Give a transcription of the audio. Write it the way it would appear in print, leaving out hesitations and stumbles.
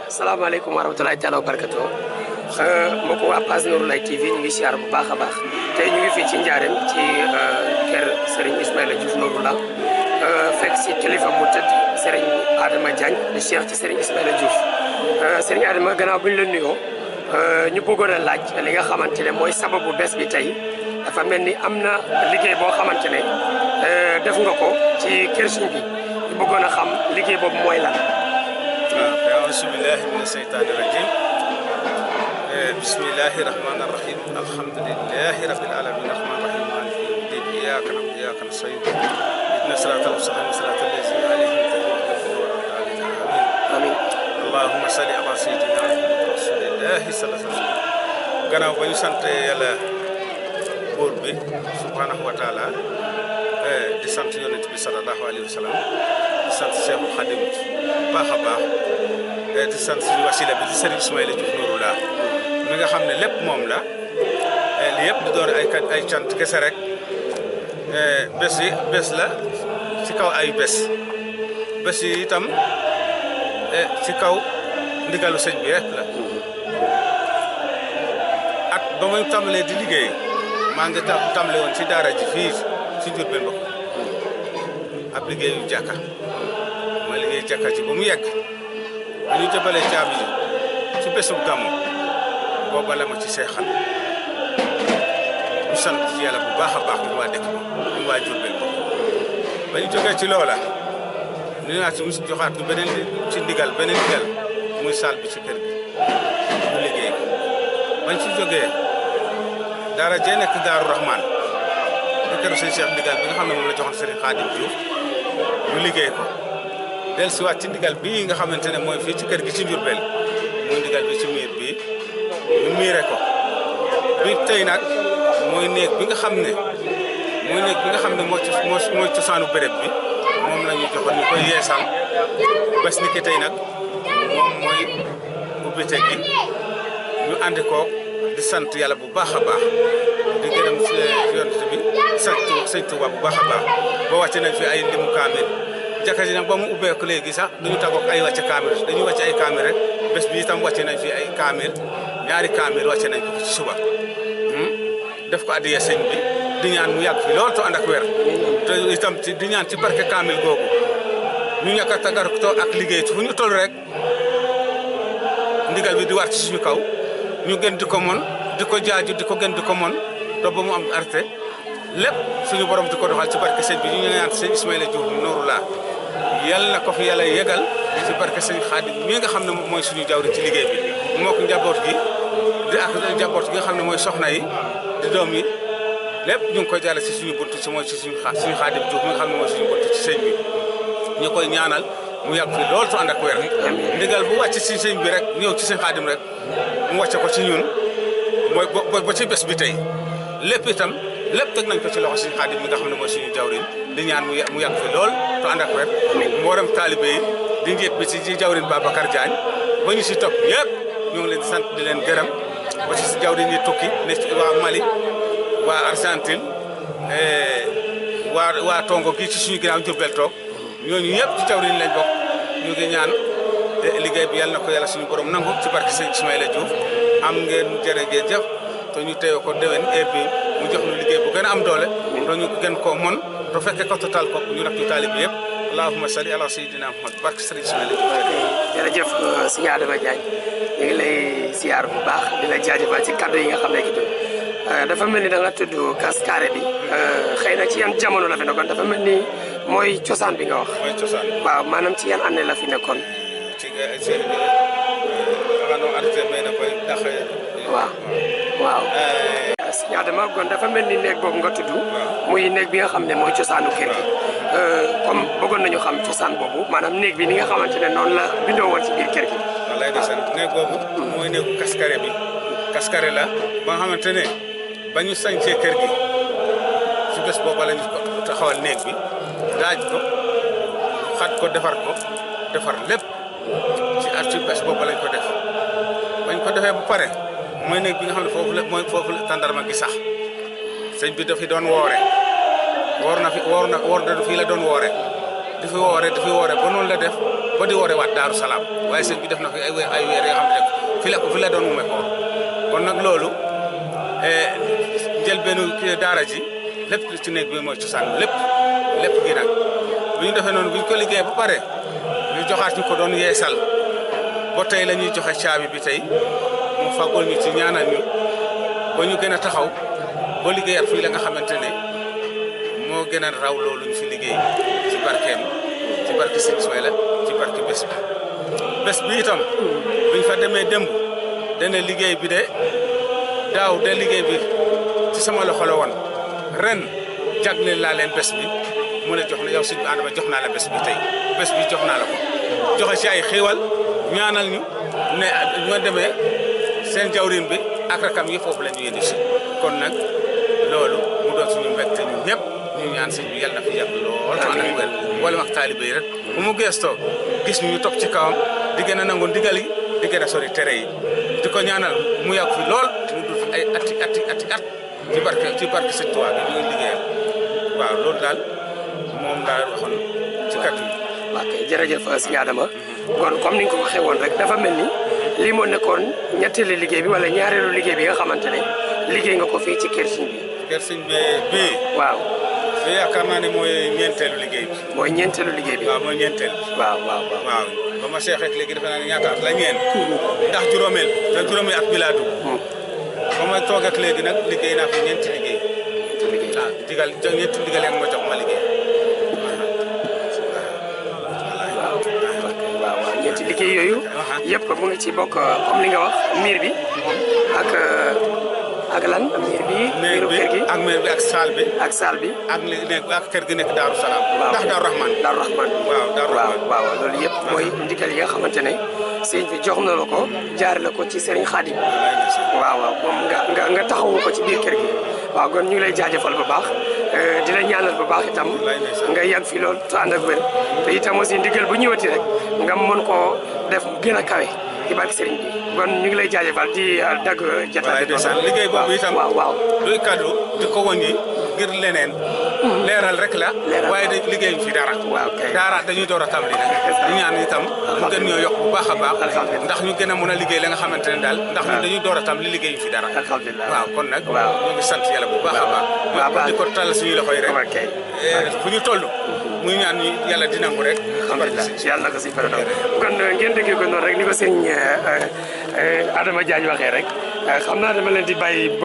salaamaaleykum wa rahmatulahi taala wa barakatu mbokk waa Page Nourou Laye TV ñu ngi siyaar bu baax a baax tey ñu ngi fii ci Njaareem ci kër Serigne Ismaïla Diouf Nourou la fekk si kilifa bu tëdd Serigne Adama Diagne di cheikh ci Serigne Ismaïla Diouf Serigne Adama gannaaw bu ñu la nuyoo ñu bëggoon a laaj li nga xamante ne mooy sababu bés bi tey dafa mel ni am na liggéey boo xamante ne def nga ko ci kër Serigne bi ñu bëggoon a xam liggéey boobu mooy lan. أعوذ بالله من الشيطان الرجيم بسم الله الرحمن الرحيم الحمد لله رب العالمين الرحمن الرحيم مالك يوم الدين إياك نعبد وإياك نستعين اهدنا الصراط المستقيم صراط الذين أنعمت عليهم آمين اللهم صل على سيدنا رسول الله صلى الله عليه وسلم gannaaw ba ñu sant Yàlla buur bi subhanahu wa taala di sant yonent bi sallallahu alayhi wa sallam di sant Cheikhul Khadim baax a baax di sant suñu wasila bi di Serigne Ismaïla Diouf Nourou la mi nga xam ne lépp moom la li yëpp di doon ay cant kese rek bés la ci kaw ay bés yi itam ci kaw ndigalu sëñ bi rek la at ba muy tàmbalee di liggéey maa ngi tàmbale woon ci daara ji fii ci Diourbel ba ab liggéeyu jàkka ma liggéey jàkka ji ba mu yegg bu ñu jëbalee caabi ji ci bésub gàmmu booba la ma ci seexal ñu sant ci yàlla bu baax a baax ñu waa dëkk bi ñu waa Diourbel ba ba ñu jógee ci loola ñu naa ci mus joxaat ñu beneen ndigal muy saal bi ci kër gi ñu liggéey ko bañ ci jógee daara jee nekk Daaru Rahman di kër sëñ Cheikh ndigal bi nga xam ne moom la joxoon Serigne Khadim Diouf ñu liggéey ko del si waat ci ndigal bii nga xamante ne mooy fii ci kër gi ci Diourbel muy ndigal bi ci miir bii ñu miire ko bi tey nag mooy néeg bi nga xam ne mooy cosaanu béréb bi moom la ñu joxoon ñu koy yeesal bés ni ki tey nag moom mooy ubbite gi ñu àndi ko di sant yàlla bu baax a baax di gërëm yonent bi sant sëñ Tuuba bu baax a baax ba wàcce nañ fi ay limu kaamil jàkka ji nag ba mu ubbeeku léegi sax duñu tàggoog ay wàcce kaamil dañuy wàcce ay kaamil rek bés bi itam wàcce nañ fi ay kaamil ñaari kaamil wàcce nañ ko ci suba def ko addiya sëñ bi di ñaan mu yàgg fi lool to ànd ak wér te itam di ñaan ci barke kaamil googu ñu ñàkk a tàggat ak liggéey fu ñu toll rek ndigal bi di war ci suñu kaw ñu gën di ko mon di ko jaaju di ko gën di ko mon to ba mu am arrêté lépp suñu borom di ko doxal ci barke sëñ bi ñu ñaan sëñ Ismaïla Diouf Nourou la yàlla na ko fi yàlla yegal ci barke sëñ Khadim mi nga xam ne mooy suñu jawri ci liggéey bi moo ko njaboot gi di ak njaboot gi nga xam ne mooy soxna yi di doom yi lépp ñu ngi koy jàlle ci suñu buntu ci mooy ci suñu Khadim Diouf mi nga xam ne mooy suñu buntu ci sëñ bi ñu koy ñaanal mu yàgg fi loolu to ànd ak wér ndigal bu wàcc ci sëñ bi rek ñëw ci sëñ Khadim rek mu wàcce ko ci ñun mooy ba ci bés bi tey lépp itam lépp teg nañ ko ci loxo sëñ Khadim mi nga xam ne mooy suñu jawrin di ñaan mu yàgg fi lool to ànd ak wér mboolem taalibe yi di njiit bi ci jawrin Babacar Diagne ba ñu si topp yëpp ñu ngi leen di sant di leen gërëm ba ci si jawrin yi tukki ne waa Mali waa Argentine waa Tongo gii ci suñu ginnaaw Diourbel toog ñooñu yëpp ci jawrin lañ bokk ñu ngi ñaan liggéey bi yàlla na ko yàlla suñu borom nangu ci barke sëñ Ismaïla Diouf am ngeen jërë ngeen jëf te ñu teew ko déwén heure bi mu jox ñu liggéey bu gën a am doole te ñu gën koo mon te fekke ko total ko ñu nag ñu taalib bi yëpp allahumma salli ala sayyidina Muhammad barke sëñ Ismaïla Diouf. jërëjëf sëñ Adama Diagne ñu ngi lay siyaar bu baax di la jaajëfal ci kaddu yi nga xam ne ki dafa mel ni da nga tudd Kaskare bi xëy na ci yan jamono la fi nekkoon dafa mel ni mooy cosaan bi nga wax. mooy cosaan waaw maanaam ci yan année la fi nekkoon. waaw sëñ Adama kon dafa mel ni néeg boobu nga tudd muy néeg bi nga xam ne mooy cosaanu kër gi comme bëggoon nañu xam cosaan boobu maanaam néeg bi ni nga xamante ne noonu la bindoo woon ci biir kër gi. wallaay ndeysaan néeg boobu mooy néegu Kaskare bi Kaskare la ba nga xamante ne ba ñu sañcee kër gi su bés boobu la ñu ko taxawal néeg bi daaj ko xat ko defar lépp ci bés boobu lañ ko def bañ ko defee bu pare mooy néeg bi nga xam ne foofu la tàndarma gi sax sëñ bi dafi doon woor na fii la doon woore di fi woore ba noonu la def ba di woore waat Daaru Salaam waaye sëñ bi def na fi ay weer yoo xam ne fi la doon mu koor kon nag loolu njëlbeenu daara ji lépp ci néeg bi mooy cosaan lépp gi nag bu ñu defee noonu bu ñu ko liggéey ba pare ñu joxaat ñu ko doon yeesal ba tey la ñuy joxe caabi bi tey mu fàggul ñu ci ñaanal ñu ba ñu gën a taxaw ba liggéeyaat fii la nga xamante ne moo gën a raw loolu ñu fi liggéey ci barkeem ci barke Sëñ Ismaïla ci barke bés bi itam buñ fa demee démb dana liggéey bi de daaw de liggéey bi ci sama loxo la woon ren jagleel laa leen bés bi mu ne jox na yow sëñ bi Adama jox naa la bés bi tey bés bi jox naa la ko joxe ci ay xéewal ñaanal ñu ne ñoo demee seen jawrin bi ak rakam yi foofu la ñu yéene si kon nag loolu mu doon suñu mbégte ñun ñëpp ñu ñaan sëñ bi yàlla na fi yàgg lool ànd ak wér wala wax taalibe yi rek bu mu geestoo gis ñu topp ci kawam di gën a nangu ndigal yi di gën a sori tere yi di ko ñaanal mu yàgg fi lool mu dul ay ati at ci barke sëñ Tuubaa bi ñu ngi liggéeyal waaw loolu daal moom laa waxoon ci kàddu yi. ok jërëjëf sëñ Adama kon comme ni nga ko waxee woon rek dafa mel ni lii moo nekkoon ñetteelu liggéey bi wala ñaareelu liggéey bi nga xamante ne liggéey nga ko fii ci kër sëñ bi. kër sëñ bi bii. waaw. te yaakaar naa ne mooy ñeenteelu liggéey bi. mooy ñeenteelu liggéey bi. waaw mooy ñeenteel bi. waaw. ba ma seexee léegi defe naa ne ñaata at la ñeen. ndax juróomeel at bi laa dugg. ba ma toog ak léegi nag liggéey naa fi ñeenti liggéey. waaw ñeenti liggéey leen ma jox ma liggéey. waaw ñeenti liggéey yooyu. yëpp mu ngi ci bokk comme li nga wax miir bi ak lan miir bi. miiru kër gi ak miir bi ak saal bi. ak saal bi. ak kër gi nekk Daaru Salaam. ndax Daaru Rahman. Daaru Rahman. waaw loolu yëpp mooy ndigal yi nga xamante ne sëñ bi jox na la ko jaare la ko ci Serigne Khadim. waaw moom nga taxawu ko ci biir kër gi. waaw kon ñu ngi lay jaajëfal bu baax di la ñaanal bu baax itam nga yàgg fi lool te ànd ak wér te itam aussi ndigal bu ñëwati rek nga mën koo def mu gën a kawe ci barke Serigne bi kon ñu ngi lay jaajëfal di dagg jotaay bi. liggéey boobu itam waaw duy kaddu di ko wàññi ngir leneen. leeral rek la. waaye de liggéeyuñ fi dara. dara dañuy door a tàmbali nag. di ñaan itam mu gën ñoo yokk bu baax a baax. ndax ñu gën a mën a liggéey la nga xamante ne daal ndax ñun dañuy door a tàmbali liggéeyuñ fi dara. waaw kon nag. ñu ngi sant yàlla bu baax a baax. di ko tàll suñuy loxo yi rek. fu ñu toll. muy ñaan ñi yàlla di nangu rek. yàlla na ko si pare kon ngeen déggee ko noonu rek ni ko sëñ Adama Diagne waxee rek xam naa dama leen di bàyyi.